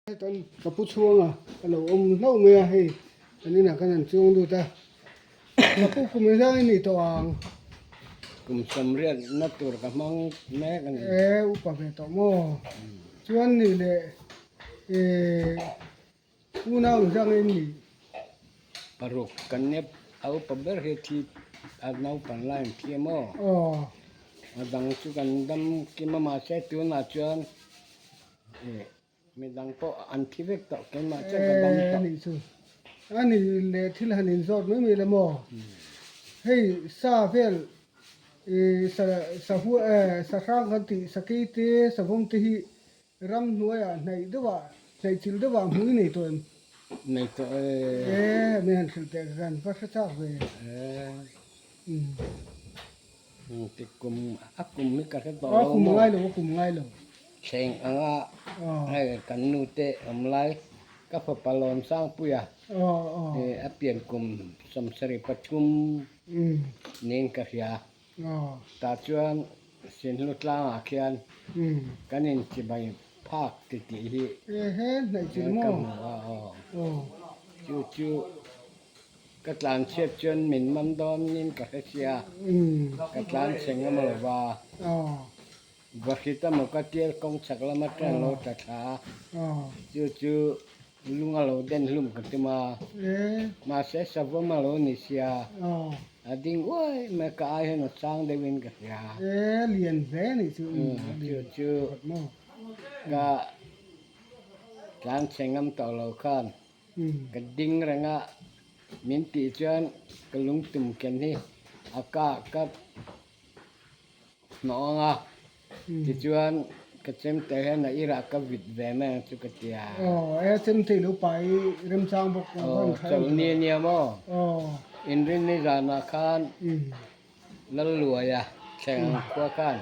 Hetan ka pu chhuanga a lo awm hlauh mai a, hei kan inah khan an chuang lut a, ka pu kum engzang in nih tawh ang? Kum sawmriat na tur ka hmang mek a ni. E upa ve tawh maw? Chuan nih leh e unau engzang in nih? Paruk kan nia a upa ber hi thi a naupang lai an thi a maw? Aw. A dang chu kan dam kim a mahse tunah chuan e Midang pawh an thi vek tawh, keimah chiah ka dam tawh. E nih chu. A ni leh thil han inzawt mai mai la maw? Hei sa vel i sa sa hua e sa hrang kan tih sakei te savawm te hi ramhnuaiah hnaih deuhah hnaih chilh deuhah hmuh i nei tawh em? Nei tawh e. E min han hrilh teh ka kan va hre chak ve. E. Ti kum a kum hi ka hre tawh lo maw? A kum ngai lo, a kum ngai lo. Thleng anga hei kan nu te awm lai ka fapa Lawmsangpuia a pian kum 73 niin ka hria. Tah chuan Sinhlu tlangah khian kan inchibai phak ti tih hi ka hmu a aw. Chu chu. Ka tlan chhiat chuan min man dawnin ka hre sia, ka tlan chhe ngam lo va. Vahrit emaw ka tial kawng chhak lam atang lo tla thla a, chu chu lung a lo den hlum ka tum a, mahse savawm a lo ni sia, a ding uai mai ka ai hian a chang deuhin ka hria. Chu chu ka tlan chhe ngam tawh lo khan. Ka ding reng a, min tih chuan ka lungtum ken hi a kah ka hnawh ang a, tichuan ka chemte hian a irah ka vit ve mai ang chu ka ti a. Aw, e chemte i lo pai remchang bawk a van tha em. Chawlhni a nia maw? Inrinni zanah khan Lalluaia thleng ang khua khan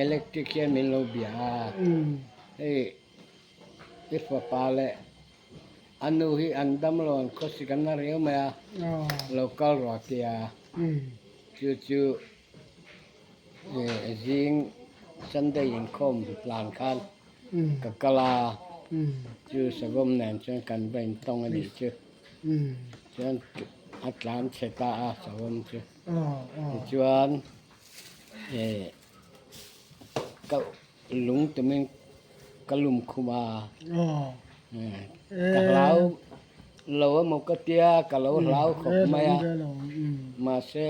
electric hian min lo bia a, hei I fapa leh a nu hi an dam lo an khawsik an la riau mai a, lo kal rawh a ti a, chu chu zing Sunday inkhawm hlan khan ka kal a, chu savawm nen chuan kan va intawng a nih chu, chuan a tlan chhe ta a savawm chu, tichuan ka Lung tumin ka lum khum a, ka hlau lo emaw ka tia, ka lo hlau khawp mai a, mahse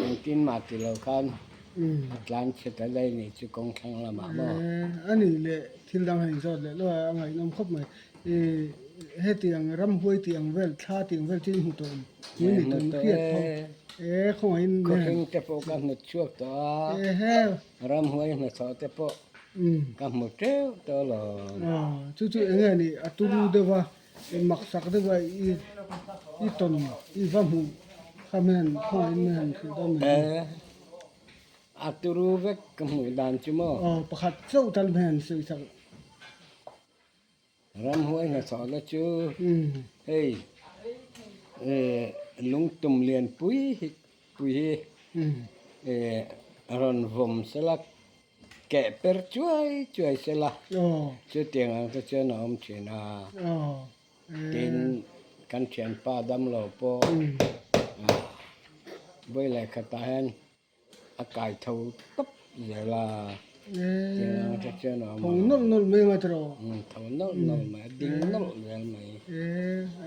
engtin mah ti lo khan a tlan chhe ta daih nih chu kawng thlang lamah maw. A nih leh thil dang han inzawt leh lo a, a ngaihnawm khawp mai. Hetiang ramhuai tih ang vel, thla tih ang vel chu i hmu tawh em? Hmu ni tawh em? Hriat pawh. E khawngaihin. Khawhring te pawh ka hnut chhuak tawh a. Ramhuai hnathawh te pawh ka hmu teuh tawh lo. Chu chu eng nge nih a turu deuh a, maksak deuh a i tawn i va hmuh kha hmel khawngaihin hmel han hrilh dawn mai. E, a turu vek ka hmuh dan chu maw? Aw, pakhat chauh tal hmel han sawi sak. Ramhuai hnathawhna chu hei lungtum lianpui hi pui hi rawn vawm sela keh per chuai chuai sela chutiang ang te chuan a awm thin a, tin kan thianpa damlo pawh vawi leh khatah hian A kai tho tawp zel a, tiang ang te chuan a awm a. Tho nawlh nawlh mai anga tiraw? Tho nawlh nawlh mai, a ding nawlh zel mai.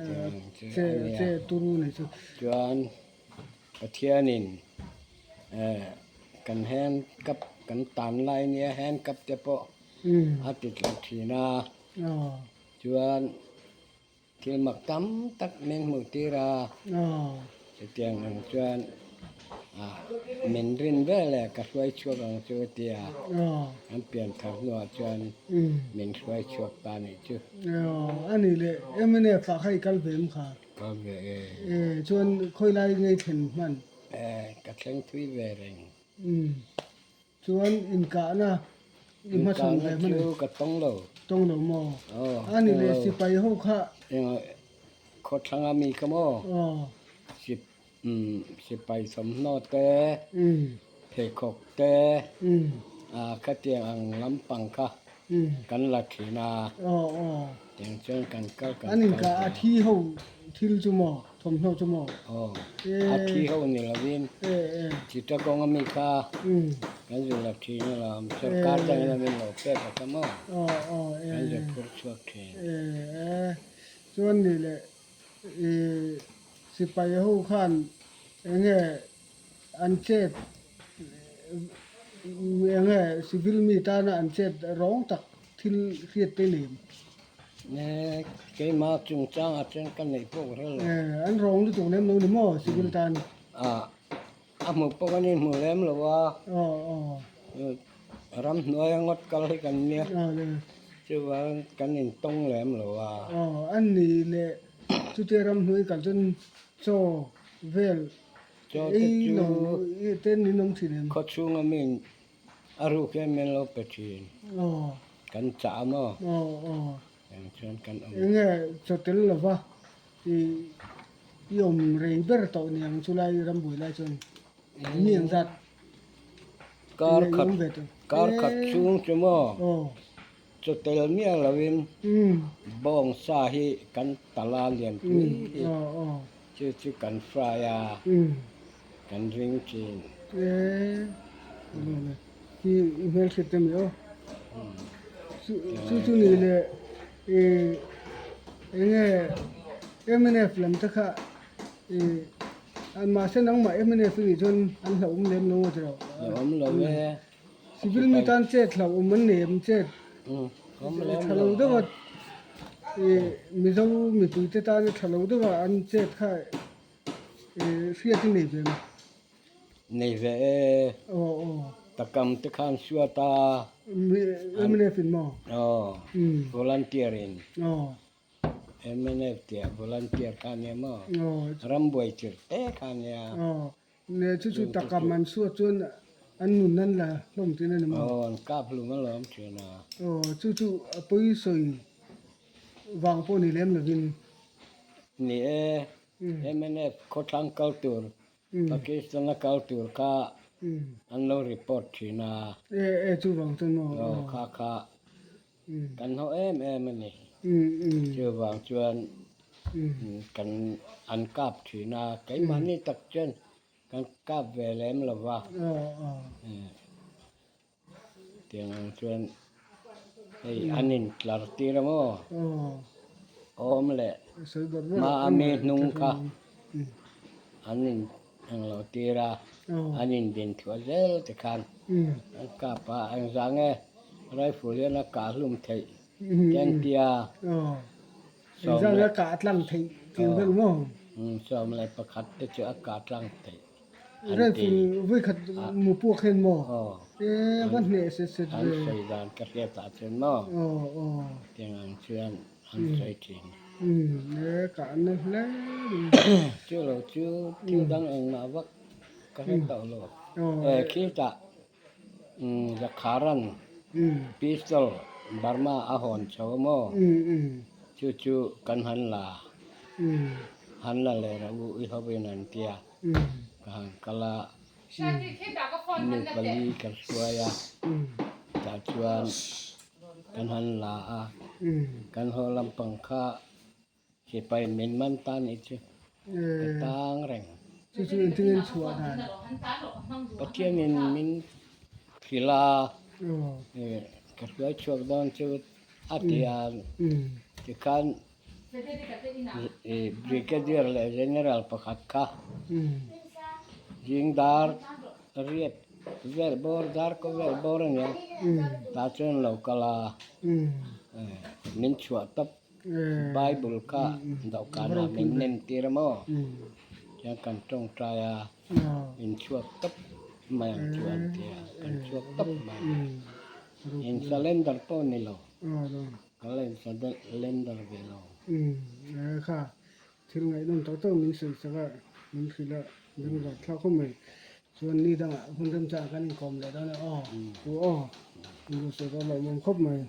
Tiang ang chu a nia. Che turu nei chu. Chuan Pathianin kan hand cup kan tan lai nia hand cup te pawh a ti tla thin a, chuan Thil mak tam tak min hmuh tir a, chutiang ang chuan min rin vel e, ka hruai chhuak ang chu a ti a, an pian thar hnuah chuan min hruai chhuak ta nih chu. A nih leh MNF ah kha i kal ve em kha? Kal ve e. E, chuan khawi lai ngei thlen hman? E, ka thleng thui ve reng. Chuan inkahna i hmachhawn ve hman Inkahna chu ka tawng lo. Tawng lo maw? Aw, A ni le, sipai ho kha. Eng khawthlang a mi kha maw? Aw. Sip sipai thawmhnaw te, pheikhawk te, khatiang ang lampang kha. Kan la thin a. Tiang chuan kan kal kan kal An inkah a thi ho thil chu maw? Thawmhnaw chu maw? Aw, a thi ho ni lovin Chittagong ami kha kan zu la thin alawm. Sorkar dangin a min lo pek a kha maw? Kan zu phur chhuak thin. Chuan ni leh sipai ho khan enge an chet enge civil mi tana an chet rawng tak thil hriat te nei em? E, keimah chungchangah chuan ka neih pawh ka hre lo. E, an rawng lutuk lem lo ni maw civil tan? A, a hmuh pawh kan inhmu lem lo a. Aw, aw. Ramhnuaia ngawt kal hi kan nia. Chuvang kan intawng lem lo a. Aw, an ni leh chutia ramhnuai kal chuan chaw vel Chaw te ei chu lo ten in awm thin em? Khaw chhunga mi a ruk hian min lo pe thin. Aw. Kan chah a maw? Aw aw. Eng chuan kan awm. Enge chaw tel lova i i awm rei ber tawh niang chu lai rambuai lai chuan mi ang zat Kar khat kar khat chhung chu maw? Aw. Chaw tel miah lovin bawng sa hi kan tal a lianpui hi chu chu kan fry a kan ring thin. Hi i hmelhriat te mi aw. Chu chu ni leh i enge mnf lam te kha i mahse nangmah mnf i nih chuan an hlauhawm lem lo ngawt ro. Hlauhawm lo e. Civil mi tan chet hlauh awm an nei em chet tha lo deuh a Mizo mipui te tan tha lo deuh a an chet kha hriat i nei ve em? Nei ve e. Takam te khan suat a. Mnf in maw? Aw volunteer in. Mnf tia volunteer kha nia maw? Rambuai tirh te kha nia. Nge chu chu takam an suat chuan an nun an la hlawm thin a ni maw? Aw, an kap hlum alawm thin a. Aw, chu chu a pawi sawi vang pawh ni lem lovin. Ni e, mnf khawthlang kal tur, Pakistan a kal tur kha an lo report thin a. E, e chu vang chuan maw? Aw, kha kha Kan haw em em a ni. Chuvang chuan kan an kap thin a, keimahni tak chuan kan kap ve lem lo va. Tiang ang chuan hei an intlar tir a maw? Awm leh hma a mi hnung kha an in englo tir a, an indin thuah zel te khan an kap a, engzah nge rifle hian a kah hlum theih te an tia 11 te chu a kah tlang theih an ti. An sawi dan ka hriat ah chuan maw tiang ang chuan an sawi thin. Chu lo chu thil dang engmah vak ka hre tawh lo. Khitah Zakharan pistol Burma a hawn chho a maw? Chu chu kan han la, han la leh rawh u i hovin an tia. Ka han kal a, mi pali ka hruai a, tah chuan kan han la a, kan haw lampang kha Sipai min man ta nih chu ka tang reng. Chu chu engtin in chhuah dan? Pathianin min hrilh a, ka hruai chhuak dawn chu a ti a, tikhan Brigadier leh General pakhat kha zing dar riat vel bawr dar ko vel bawr a nia, tah chuan lo kal a, min chhuah tawp. Bible kha dawhkanah min nem tir a maw? Chuan kan tawngtai a, in chhuak tawp mai ang chu an ti a, kan chhuak tawp mai. In surrender pawh ni lo, kan la in surrender ve lo. Kha thil ngaihnawm tak tak min sawi sak a, min hrilh a, min zat thlak khawp mai. Chuan ni dangah hun remchangah kan inkawm leh dawn a, aw, aw, in lo sawi ka lawmawm khawp mai.